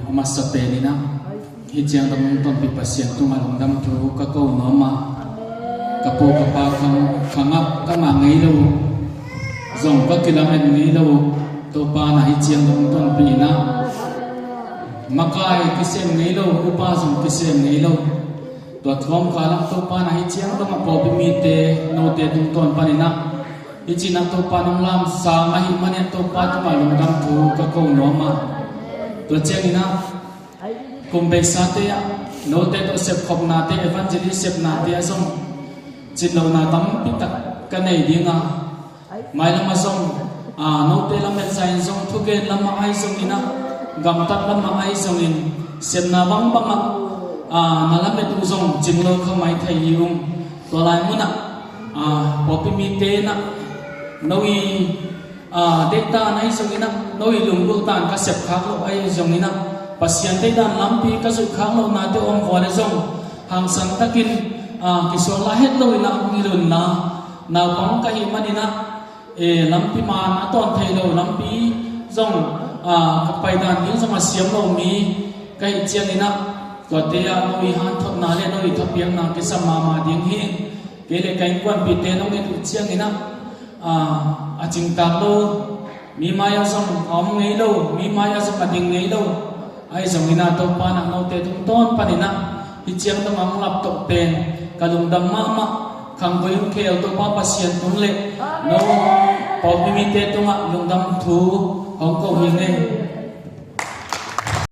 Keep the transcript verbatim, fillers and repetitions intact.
Masa peninah hih ciang dong tonpih Pasian tungah lungdam thu ka ko nuam a, ka pu ka pa khang, khangah ka ngah ngei lo uh, zong ka kilamen ngei lo uh, Topa na hih ciang dong tonpih inah makai kisem ngei lo, upa zong kisem ngei lo. Tua thuam khalam Topa na hih ciang dong a pawlpi mite note tungtawn paninah hih cinah Topa nong lamsang ahih manin Topa tungah lungdam thu ka ko nuam a. Tua cianginah kum beisate ah note tawh sepkhopnate, evangelist sepnate ah zong cinlohna tampi tak ka nei ding a, mailam ah zong, a, note lamet zahin zong, thugen lamah ahi zonginah, gamtat lamah ahi zongin, sepna bangbangah, a, na lamet uh zong cimlo kha mai thei hi ung. Tua lai munah, a, pawlpi mite inah no i, a, deihdan ahi zonginah, no i lunggulhdan ka sepkhak loh ahi zonginah, Pasian deihdan lampi ka zuihkhak lohnate om vua le zong, hangsan takin, a, kisual la het loinah hong hilh unla, naupang ka hih maninah, e, lampi man a tawn thei lo, lampi zong, a, ka paidan ding zong a siam lo mi ka hih cianginah, tuate ah no i hanthotna le no i thapiakna kisam mahmah ding hi. Kei le ka innkuanpihte nong et uh cianginah, a, a cingtak lo, mi mai-ah zong a om ngei lo, mi mai-ah zong a ding ngei lo. Ahi zonginah Topa na note tungtawn paninah hih ciang dong a hong laptoh pen ka lungdam mahmah. Khangkui hong khel Topa Pasian tung le no pawlpi mite tungah lungdam thu hong ko hi ngei.